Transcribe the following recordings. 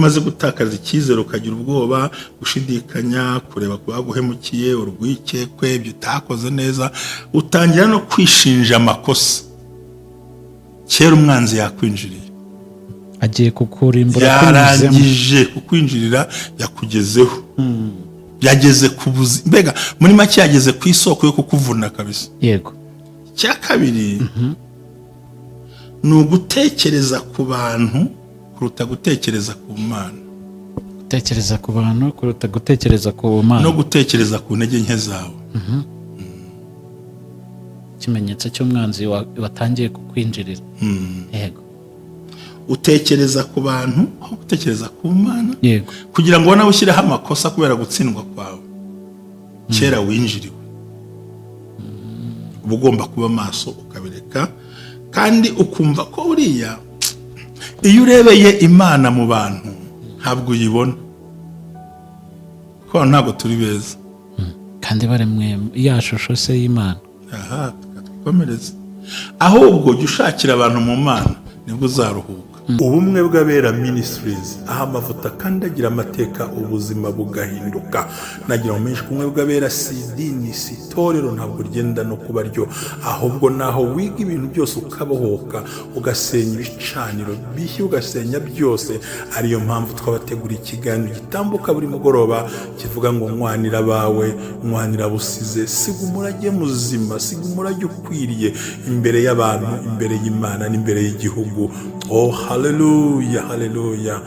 Umaze gutakaza icyizere, ukagira ubwoba, gushidikanya, kureba ku baguhemukiye, urwikekwe, ibyo utakoze neza, utangira no kwishinja amakosa. Kera umwanzi yakwinjiriye. Agiye kukurimbura kunyuzemo. Yarangije kukwinjirira, yakugezeho, yageze ku buzima. Mbega muri make yageze ku isoko yo kukuvuna kabisa. Icya kabiri ni ugutekereza ku bantu kuruta gutekereza ku Mana. Gutekereza ku bantu kuruta gutekereza ku Mana. No gutekereza ku ntege nke zawe. Ikimenyetso cy'umwanzi watangiye kukwinjirira, yego. Utekereza ku bantu aho gutekereza ku Mana, kugira ngo nawe ushyireho amakosa kubera gutsindwa kwawe kera winjiriwe. Uba ugomba kuba maso, ukabireka, kandi ukumva ko buriya iyo urebeye Imana mu bantu ntabwo uyibona, kuko abantu ntabwo turi beza. Kandi baremwe ya shusho se y'Imana. Aha twikomereze. Ahubwo jya ushakira abantu mu Mana, nibwo uzaruhuka. Ubumwe bw'Abera Ministries, aho amavuta akandagira amateka, ubuzima bugahinduka. Nagira ngo menshi, ubumwe bw'Abera si idini, si itorero, ntabwo ryenda no kuba ryo, ahubwo naho wiga ibintu byose, ukabohoka, ugasenya ibicaniro bishya, ugasenya byose. Ariyo mpamvu twabateguriye ikiganiro gitambuka buri mugoroba kivuga ngo "Nwanira abawe, nwanira busize, siga umurage muzima, siga umurage ukwiriye imbere y'abantu, imbere y'Imana n'imbere y'igihugu." Oh, haleluya, haleluya!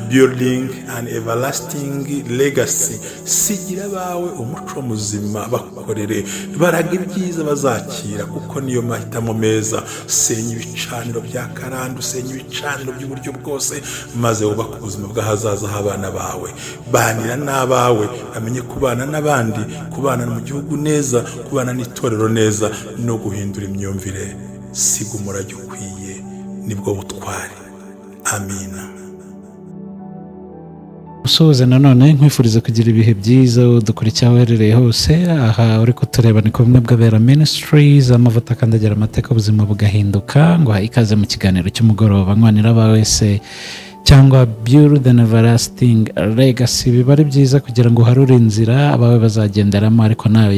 Building an everlasting legacy. Sigira abawe umuco muzima, bakorere, baraga ibyiza bazakira, kuko niyo mahitamo meza. Senya ibicaniro bya karande, usenya ibicaniro by'uburyo bwose, maze wubake ubuzima bw'ahazaza h'abana bawe. Banira n'abawe, bamenye kubana n'abandi, kubana mu gihugu neza, kubana n'itorero neza, no guhindura imyumvire. Siga umurage ukwiye, nibwo butwari. Amina. Usuhuze nanone, nkwifuriza kugira ibihe byiza dukurikiye aho uherereye hose. Aha uri kutureba ni ku Bumwe bw'Abera Ministries, amavuta akandagira amateka, ubuzima bugahinduka. Ngo ikaze mu kiganiro cy'umugoroba "Nwanira abawe" se cyangwa "Build an Everlasting Legacy". Biba ari byiza kugira ngo uharure inzira abawe bazagenderamo, ariko nawe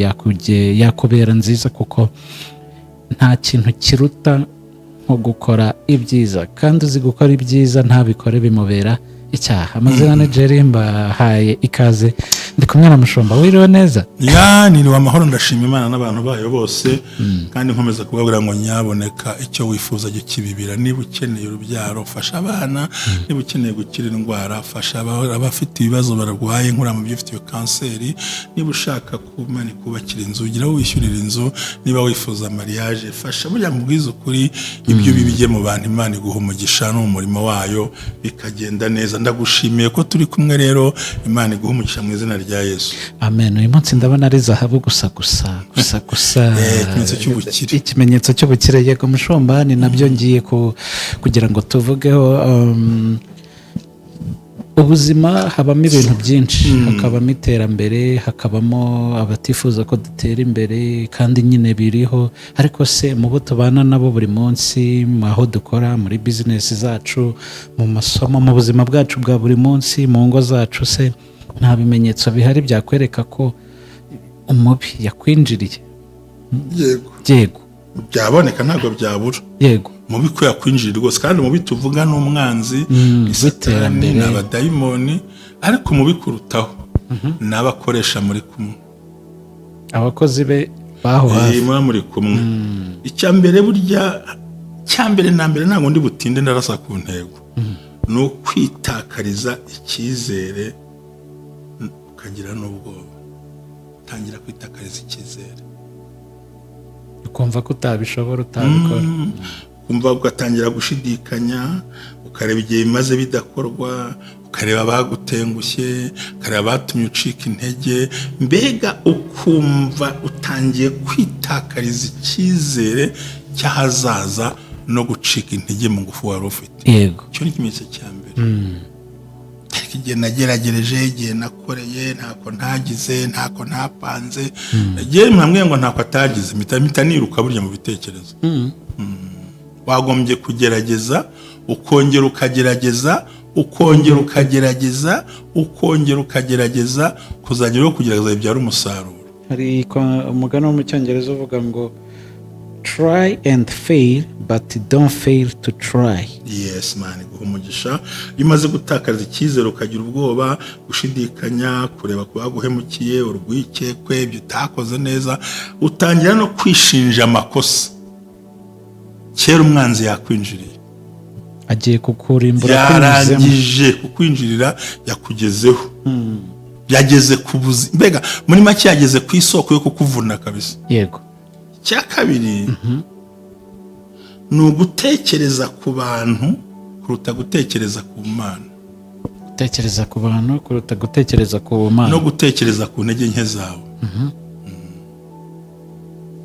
yakubera nziza, kuko nta kintu kiruta nko gukora ibyiza, kandi uzi gukora ibyiza ntabikore bimubera icyaha. Amazina ni Jerry, mbahaye ikaze, ndi kumwe na Mushumba. Wiriwe neza? Ya, niriwe amahoro, ndashima Imana n'abantu bayo bose, kandi nkomeza kubabwira ngo nyaboneka icyo wifuza jya ukibibira. Niba ukeneye urubyaro, fasha abana. Niba ukeneye gukira indwara, fasha abafite ibibazo barwaye, nkura mu by'ufite kanseri. Niba ushaka ko Imana ikubakira inzu, gira aho wishyurira inzu. Niba wifuza mariage, fasha. Burya mubwize ukuri, ibyo bibijye mu bantu, Imana iguha umugisha no mu murimo wayo bikagenda neza. Ndagushimiye ko turi kumwe rero, Imana iguha umugisha mu izina rya Yesu. Amen. Uyu munsi ndabona ari zahabu gusa gusa gusa gusa. Ikimenyetso cy'ubukire. Ikimenyetso cy'ubukire, yego. Mushumba, ni nabyo ngiye kugira ngo tuvugeho. Ubuzima habamo ibintu byinshi, hakabamo iterambere, hakabamo abatifuza ko dutera imbere, kandi nyine biriho. Ariko se mu bo tubana nabo buri munsi, aho dukora, muri bizinesi zacu, mu masomo, mu buzima bwacu bwa buri munsi, mu ngo zacu se, nta bimenyetso bihari byakwereka ko umubi yakwinjiriye? Yego. Yego. Byaboneka, ntabwo byabura. Mubi ko yakwinjira rwose, kandi mubi tuvuga ni umwanzi, ni Satani, w'iterambere. Ni abadayimoni, ariko mubi kurutaho ni abakoresha muri kumwe. Abakozi be baho hafi. Muba muri kumwe. Icya mbere burya, icya mbere na mbere, ntabwo ndi butinde, ndarasa ku ntego, ni ukwitakariza icyizere ukagira n'ubwoba. Tangira kwitakariza icyizere. Ukumva ko utabishobora, utabikora. Ukumva ugatangira gushidikanya, ukareba igihe bimaze bidakorwa, ukareba abagutengushye, ukareba abatumye ucika intege. Mbega ukumva utangiye kwitakariza icyizere cy'ahazaza no gucika intege mu ngufu wari ufite. Icyo ni ikimenyetso cya mbere. Ariko igihe nageragereje, igihe nakoreye, ntako ntagize, ntako ntapanze, igihe mwambwiye ngo ntako atagize, mpita niruka burya mu bitekerezo. Wagombye kugerageza, ukongera ukagerageza. Ukongera ukagerageza, ukongera ukagerageza, kuzagera aho kugerageza bibyara umusaruro. Hari umugani wo mu Cyongereza uvuga ngo "Try and fail, but don't fail to try." Yes, man, guha umugisha. Iyo umaze gutakaza icyizere, ukagira ubwoba, gushidikanya, kureba ku baguhemukiye, urwikekwe, ibyo utakoze neza, utangira no kwishinja amakosa, kera umwanzi yakwinjiriye. Agiye kukurimbura kunyuzemo. Yarangije kukwinjirira, yakugezeho, yageze ku buzima, mbega muri make yageze ku isoko yo kukuvuna kabisa. Icya kabiri ni ugutekereza ku bantu kuruta gutekereza ku Mana. Gutekereza ku bantu kuruta gutekereza ku Mana. No gutekereza ku ntege nke zawe.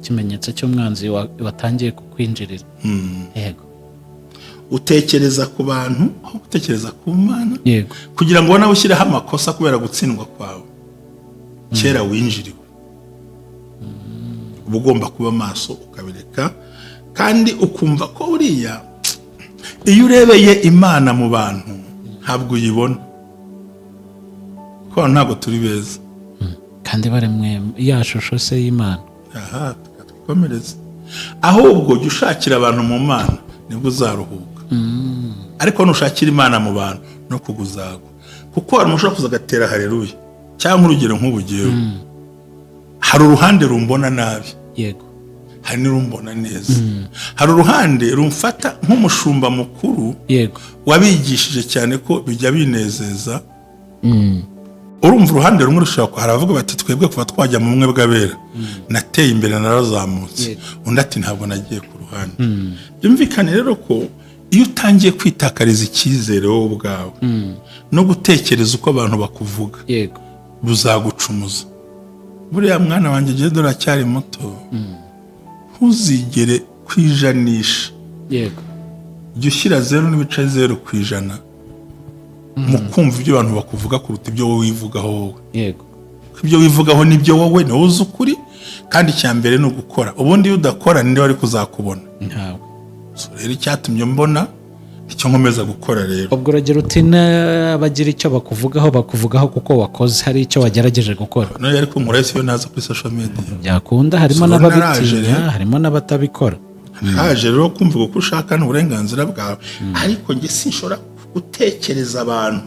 Ikimenyetso cy'umwanzi watangiye kukwinjirira, yego. Utekereza ku bantu aho gutekereza ku Mana, kugira ngo nawe ushyireho amakosa kubera gutsindwa kwawe kera winjiriwe. Uba ugomba kuba maso, ukabireka, kandi ukumva ko buriya iyo urebeye Imana mu bantu ntabwo uyibona, kuko abantu ntabwo turi beza. Kandi baremwe ya shusho se y'Imana. Aha twikomereze. Ahubwo jya ushakira abantu mu Mana, nibwo uzaruhuka. Ariko nushakira Imana mu bantu no kuguzagwa, kuko hari umuntu ushobora kuza agatera hareruya, cyangwa urugero nk'ubu ngewe hari uruhande rumbona nabi, hari n'urumbona neza. Hari uruhande rumfata nk'umushumba mukuru wabigishije cyane, ko bijya binezeza. Urumva, uruhande rumwe rushobora hari abavuga bati: "Twebwe kuva twajya mu bumwe bw'abera nateye imbere, narazamutse." Undi ati: "Ntabwo nagiye ku ruhande." Byumvikane rero ko iyo utangiye kwitakariza icyizere wowe ubwawe no gutekereza uko abantu bakuvuga, buzagucumuza. Buriya mwana wanjye, igihe dore aracyari muto, ntuzigere kwijanisha. Jya ushyira 0.0% mu kumva ibyo abantu bakuvuga kuruta ibyo wowe wivugaho wowe. Kuko ibyo wivugaho nibyo wowe niwowe uzi ukuri, kandi icya mbere ni ugukora. Ubundi iyo udakora, ninde wari kuzakubona? Ntawe. So rero icyatumye mbona icyo nkomeza gukora rero. Ubwo uragira uti n'abagira icyo bakuvugaho, bakuvugaho kuko wakoze, hari icyo wagerageje gukora. None ariko nkora iyo naza kuri social media. Byakunda, harimo So, naraje n'ababitinya, rero. harimo n'abatabikora. Haje rero kumva uko ushaka ni uburenganzira bwawe, ariko njye sinshobora gutekereza abantu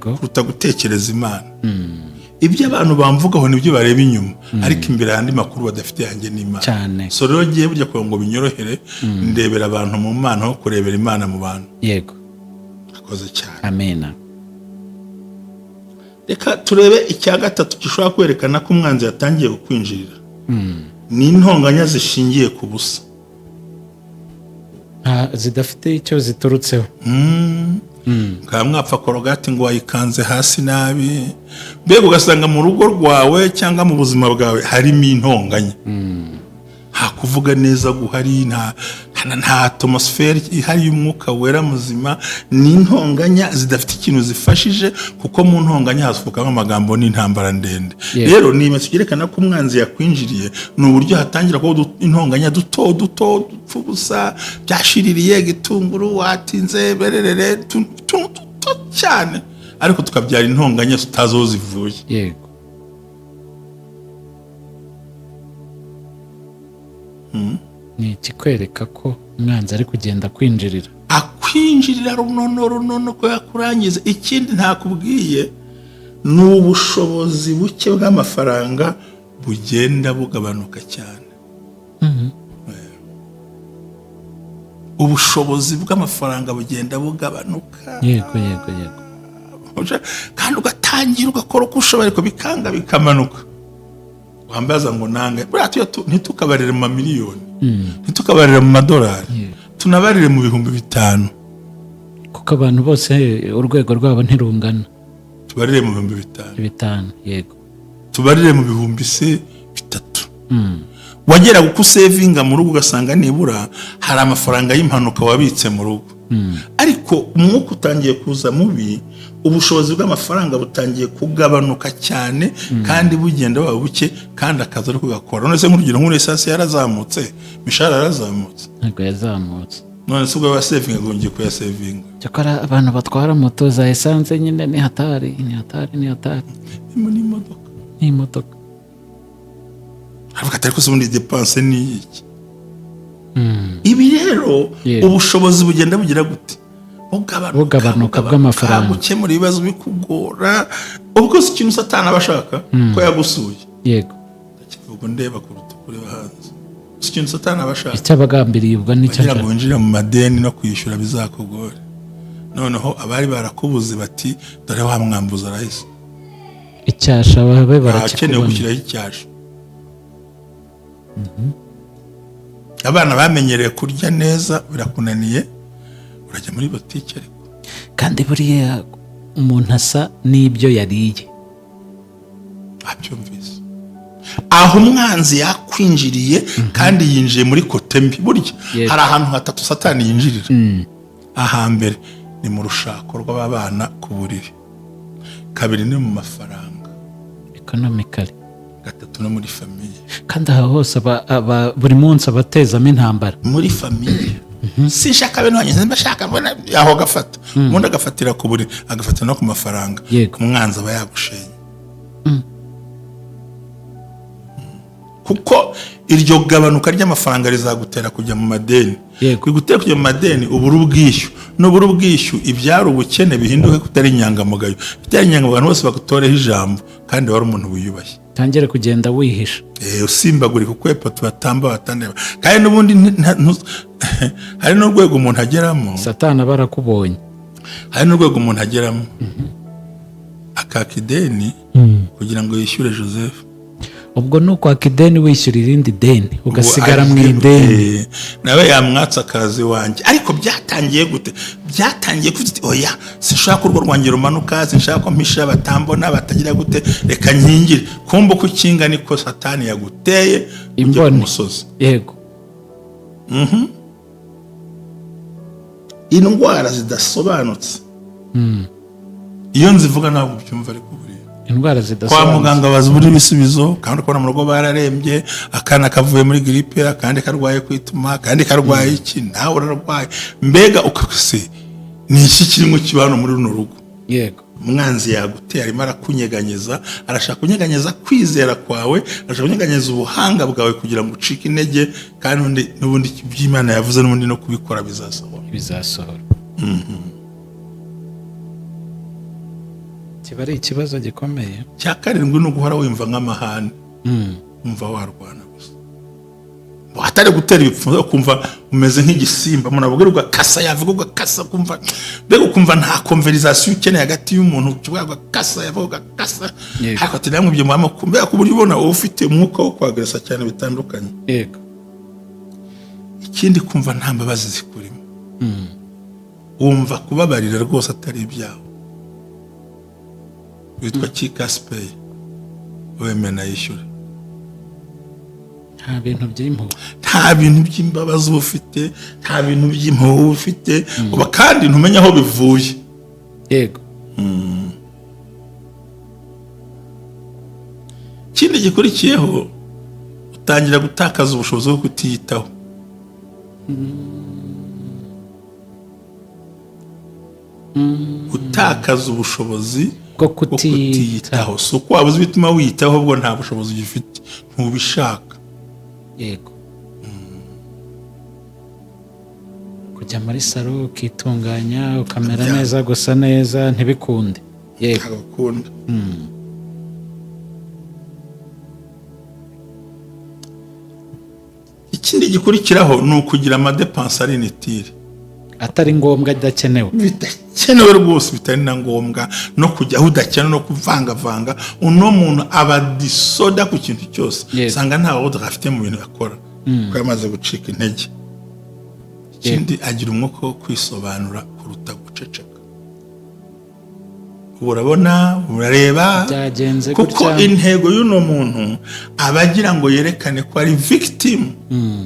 kuruta gutekereza Imana. Ibyo abantu bamvugaho nibyo bareba inyuma, ariko imbere andi makuru badafite yanjye n'Imana. So rero ngiye burya kugira ngo binyorohere, ndebera abantu mu Mana aho kurebera Imana mu bantu. Akoze cyane. Amena. Reka turebe icya gatatu gishobora kwerekana ko umwanzi yatangiye kukwinjirira. Ni intonganya zishingiye ku busa. Zidafite icyo ziturutseho. Mukaba mwapfa Colgate ngo wayikanze hasi nabi, mbega ugasanga mu rugo rwawe cyangwa mu buzima bwawe harimo intonganya, nta kuvuga neza guhari, nta atmosphère ihari y'umwuka wera muzima. Ni intonganya zidafite ikintu zifashije, kuko mu ntonganya hasohokamo amagambo n'intambara ndende. Rero ni ibimenyetso byerekana ko umwanzi yakwinjiriye, ni uburyo hatangira kuba intonganya duto duto dupfa ubusa, byashiririye gitunguru, watinze bererere, duto cyane, ariko tukabyara intonganya tutazi aho zivuye. Ni ikikwereka ko umwanzi ari kugenda kwinjirira. Akwinjirira runono runono ko yakurangiza. Ikindi ntakubwiye ni ubushobozi buke bw'amafaranga bugenda bugabanuka cyane. Ubushobozi bw'amafaranga bugenda bugabanuka. yego yego yego Kandi ugatangira ugakora uko ushoboye, ariko bikanga, bikamanuka. Wambaza ngo nange buriya ntitukabarire mu mamiliyoni, ntitukabarire mu madolari, tunabarire mu 5000. Kuko abantu bose urwego rwabo ntirungana. Tubarire mu 5000. 5000, yego. Tubarire mu bihumbi se 3000. Wageraga uko usevinga mu rugo, ugasanga nibura hari amafaranga y'impanuka wabitse mu rugo, ariko umwuka utangiye kuza mubi, ubushobozi bw'amafaranga butangiye kugabanuka cyane, kandi bugenda buba buke, kandi akazi ari kugakora. None se nk'urugero nk'uri, essence yarazamutse, imishahara yarazamutse? Ntabwo yazamutse. None se ubwo wasevinga, ngiye kuyasevinga. Cyakora abantu batwara moto za essence nyine ni hatari, ni hatari, ni hatari. Ni n'imodoka. N'imodoka. Aravuga ati: "Ariko se ubundi dépense ni iki?" Ibi rero, ubushobozi bugenda bugira gute? Bugabanuka. Bugabanuka bw'amafaranga. Gukemura ibibazo bikugora. Ubwo si ikintu Satani aba ashaka ko yagusuye? Yego. Ndakivuga ndeba kuruta kureba hanze. Si ikintu Satani aba ashaka? Icyo abagambiriye ubwo nicyo kugira ngo nshaka. winjire mu madeni no kwishyura bizakugore. Noneho abari barakubuze bati: "Dore wa mwambuza arahise." Icyasha babe Ahakenewe barakikubona. gushyiraho icyasha. Abana bamenyereye kurya neza, birakunaniye, urajya muri botike ariko. Kandi buriya umuntu asa n'ibyo yariye. Abyumvise aho umwanzi yakwinjiriye, kandi yinjiye muri côté mbi burya. Hari ahantu hatatu Satani yinjirira. Ahambere ni mu rushako rw'ababana ku buriri, kabiri ni mu mafaranga, economically, gatatu no muri famille. Kandi aha hose buri munsi abatezamo intambara. Muri famille, sinshaka bene wanjye, simba shaka mbona aho agafata, ubundi agafatira ku buriri, agafatira no ku mafaranga. Umwanzi aba yagushenye, kuko iryo gabanuka ry'amafaranga rizagutera kujya mu madeni. Rigutera kujya mu madeni, ubura ubwishyu. Nubura ubwishyu, ibyari ubukene bihinduke kutari inyangamugayo, bitari inyangamugayo, abantu bose bagutoreho ijambo kandi wari umuntu wiyubashye. Utangire kugenda wihisha. Usimbagurika, ukwepa, tubatamba batandeba. Kandi n'ubundi hari n'urwego umuntu ageramo. Satani aba arakubonye. Hari n'urwego umuntu ageramo akaka ideni kugira ngo yishyure Joseph. Ubwo ni ukwaka ideni wishyura irindi deni, ugasigara mu ideni. Nawe yamwatse akazi wanjye. Ariko byatangiye gute? Byatangiye kuvuga uti: "Oya, sinshaka ko urwo rwanjye rumanuka, sinshaka ko mpisha batambona, batagira gute, reka nkingire." Kumva uko ukinga niko Satani yaguteye ujya ku Imboni. musozi. Indwara zidasobanutse, iyo nzivuga ntabwo ubyumva, ariko buriya Indwara kwa zidasobanutse. muganga bazibura ibisubizo, kandi ukabona mu rugo bararembye, akana kavuye muri grippe, akandi karwaye kwituma, akandi karwaye iki, nawe urarwaye. Mbega ukase ni iki kirimo kiba hano muri runo rugo? Umwanzi yaguteye, arimo arakunyeganyeza, arashaka kunyeganyeza kwizera kwawe, arashaka kunyeganyeza ubuhanga bwawe kugira ngo ucike intege, kandi n'ubundi iby'Imana yavuze n'ubundi no kubikora bizasohora. Bizasohora. Kiba ari ikibazo gikomeye. Cya karindwi ni uguhora wumva nk'amahane, wumva warwana gusa, atari gutera ibipfunsi, ukumva umeze nk'igisimba. Umuntu avuga ugakasa, yavuga ugakasa, ukumva mbega ukumva nta conversation ukeneye hagati y'umuntu, uvuga ugakasa, yavuga ugakasa. Ariko ati namwe ibyo muhama, mbega ku buryo ubona uba ufite umwuka wo kwagresa cyane bitandukanye. Ikindi, kumva nta mbabazi zikurimo, wumva kubabarira rwose atari ibyawe. Witwa kikasipeyi, wemena yishyura. Nta bintu by'impuhwe. Nta bintu by'imbabazi uba ufite, nta bintu by'impuhwe uba ufite, uba kandi ntumenya aho bivuye. Ikindi gikurikiyeho, utangira gutakaza ubushobozi bwo kutiyitaho. Gutakaza ubushobozi bwo bwo kutiyitaho, si uko wabuze ibituma wiyitaho, ahubwo nta bushobozi ugifite, ntubishaka. Yego, kujya muri salon ukitunganya, ukamera neza, gusa neza, ntibikunde. Yego. Ntabwo ukunda. Ikindi gikurikiraho ni ukugira amadépenses ari inutiles, atari ngombwa, adakenewe. Bidakenewe rwose, bitari na ngombwa, no kujya aho udakenewe, no kuvangavanga. Uno muntu aba disorder ku kintu cyose. Usanga nta ordre afite mu bintu akora, kuko yamaze gucika intege. Ikindi, agira umwuka wo kwisobanura kuruta guceceka. Ubu urabona, urareba Byagenze kuko gutya. intego y'uno muntu aba agira ngo yerekane ko ari victim,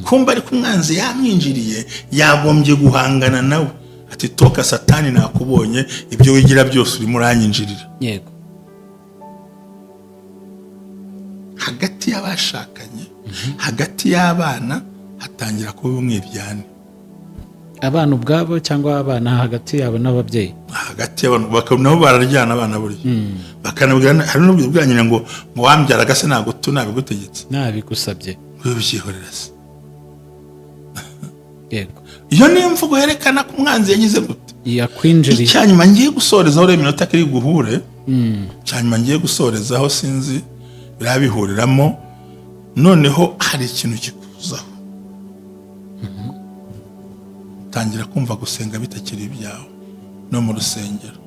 kumva ariko umwanzi yamwinjiriye, yagombye guhangana nawe, ati: "Toka Satani, nakubonye, ibyo wigira byose urimo uranyinjirira." Hagati y'abashakanye, hagati y'abana hatangira kuba umwiryane. Abana ubwabo cyangwa abana hagati yabo n'ababyeyi? Hagati y'abantu nabo bararyana abana buriya, bakanabwira, hari n'ubwo bwa nyina ngo wambyaraga se ntabwo tu nabigutegetse. Nabigusabye. Ngo byihorera se. Iyo ni imvugo yerekana ko umwanzi yagize gute? Yakwinjiriye. Icyanyuma ngiye gusorezaho rero, iminota kiri guhure, icyanyuma ngiye gusorezaho, sinzi birabihuriramo. Noneho hari ikintu kikuzaho, utangira kumva gusenga bitakiri ibyawe no mu rusengero.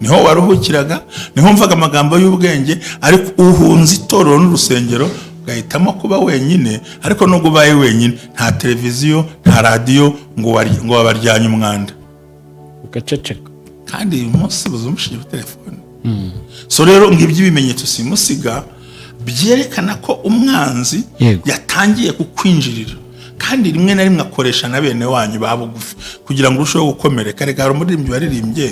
Niho waruhukiraga, niho wumvaga amagambo y'ubwenge, ariko uhunze itorero n'urusengero, ugahitamo kuba wenyine. Ariko nubwo ubaye wenyine, nta televiziyo, nta radiyo, ngo wabaryanye umwanda. Ugaceceka. Kandi uyu munsi buza umushinge kuri telefone. So rero ngibyo ibimenyetso simusiga byerekana ko umwanzi yatangiye kukwinjirira, kandi rimwe na rimwe akoresha na bene wanyu ba bugufi kugira ngo urusheho gukomereka. Reka, hari umuririmbyi waririmbye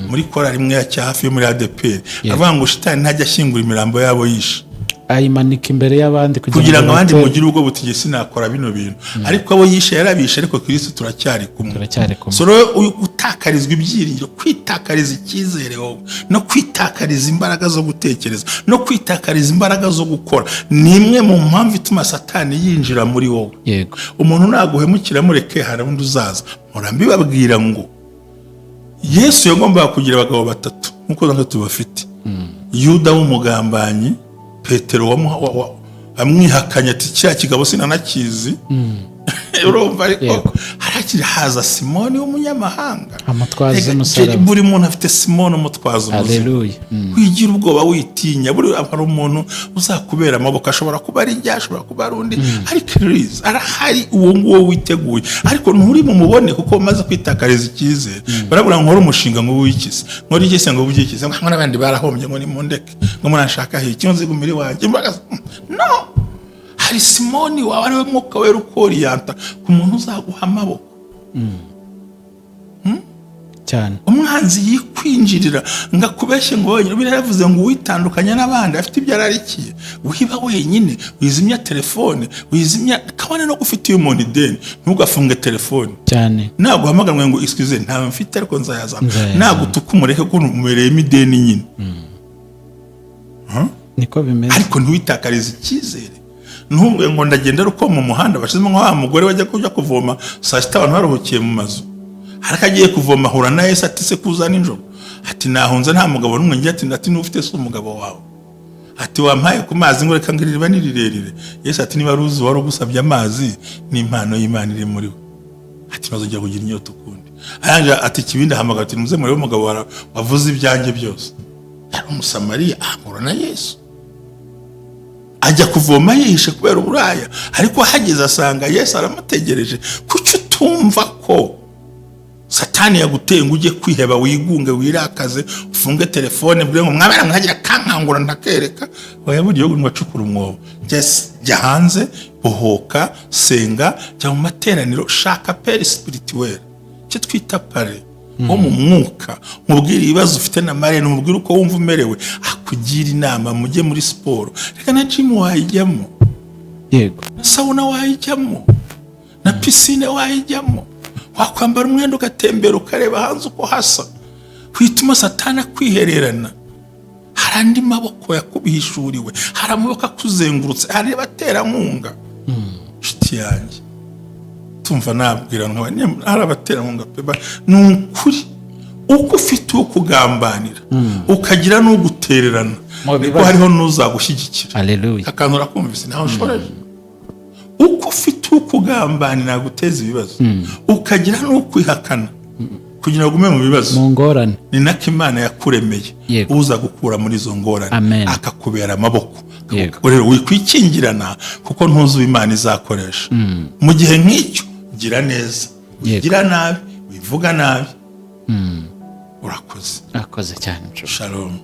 muri korali imwe ya cyahafi yo muri ADEPR, avuga ngo shitani ntajya ashyingura imirambo yabo yishe, ayimanika imbere y'abandi. Kugira ngo abandi mugire ubwo butige sinakora bino bintu. Ariko abo yishe yarabishe, ariko Kristo turacyari kumwe. Turacyari kumwe. So rero uyu gutakarizwa ibyiringiro, kwitakariza icyizere wowe, no kwitakariza imbaraga zo gutekereza, no kwitakariza imbaraga zo gukora, ni imwe mu mpamvu ituma Satani yinjira muri wowe. Umuntu naguhemukira mureke, hari undi uzaza. Mpora mbibabwira ngo Yesu yagombaga kugira abagabo batatu nk'uko natwe tubafite: Yuda w'umugambanyi, Petero amwihakanye ati kiriya kigabo sinanakizi, urumva? Ariko harakiri haza Simoni w'umunyamahanga. Amutwaza Rega, umusaraba. buri muntu afite Simoni umutwaza ubuzima. Haleluya. Wigira ubwoba, witinya, buri hari umuntu uzakubera amaboko. Ashobora kuba ari njye, ashobora kuba ari undi, ariko Elise arahari, uwo nguwo witeguye. Ariko nturi bumubone kuko umaze kwitakariza icyizere. Barabura ngo nkore umushinga, ngo wikize, nkore iki se, ngo ubyikize, ngo n'abandi barahombye, ngo nimundeke, ngo muranshaka iki, ngo nzigumire iwanjye. No hari Simoni wawe, ariwe Mwuka Wera ukoriyanta ku muntu uzaguha amaboko. Cyane. Umwanzi yikwinjirira ngo akubeshye ngo wenyine. Biriya yavuze ngo uwitandukanya n'abandi afite ibyo ararikiye. Wiba wenyine, wizimya telefone, wizimya kabone no gufitiye umuntu ideni, ntugafunge telefone. Naguhamagarwa ngo excuse, ntawe mfite ariko nzayazana. Nzayazana. Nagutuka umureke ko umubereyemo ideni nyine. Niko bimeze. Ariko ntiwitakarize icyizere, ntuvuge ngo ndagenda ari uko mu muhanda bashyizemo nka wa mugore wajya kujya kuvoma saa sita abantu baruhukiye mu mazu. Ariko agiye kuvoma ahura na Yesu, ati se kuza nijoro? Ati nahunze, nta mugabo n'umwe ngira. Ati n'ufite se umugabo wawe? Ati wampaye ku mazi, ngo reka ngo iriba ni rirerire. Yesu ati niba ruzi wari ugusabye amazi n'impano y'Imana iri muri we, ati ntazongera kugira inyota ukundi. Arangije ati ikibindi, ahamagara ati muze murebe umugabo wavuze ibyanjye byose. Yari Umusamariya, ahura na Yesu. Ajya kuvoma yihishe kubera uburaya, ariko ahageze asanga Yesu aramutegereje. Kuki utumva ko Satani yaguteye ngo ujye kwiheba, wigunge, wirakaze, ufunge telefone, bwire ngo mwabera mwagira kankangura ntakereka? Oya, burya ngo wacukura umwobo. Jya hanze, bohoka, senga, jya mu materaniro, shaka père spirituel, icyo twita parrain wo mu mwuka, mubwire ibibazo ufite na marraine, umubwire uko wumva umerewe, akugira inama, mujye muri siporo. Reka, na gym wayijyamo, na sauna wayijyamo, na piscine wayijyamo, wakwambara umwenda ugatembera, ukareba hanze uko hasa. Wituma Satani akwihererana. Hari andi maboko yakubihishuriwe, hari amaboko akuzengurutse, hari abaterankunga. Inshuti yanjye, tumva nabwira nkaba hari abaterankunga pe. Ni ukuri, uko ufite uwo kugambanira, ukagira n'ugutererana, Mu niko bibazo. hariho n'uzagushyigikira. Haleluya. Akantu urakumvise, ntaho ushoreje. Uko ufite ukugambanira guteza ibibazo, ukagira n'ukwihakana kugira ngo ugume mu bibazo, mu ngorane, ni nako Imana yakuremeye uza gukura muri izo ngorane, Amen. akakubera amaboko. Rero wikwikingirana kuko ntuzi uwo Imana izakoresha mu gihe nk'icyo. Gira neza, wigira nabi, wivuga nabi. Urakoze. Urakoze cyane, nshuti. Shalom.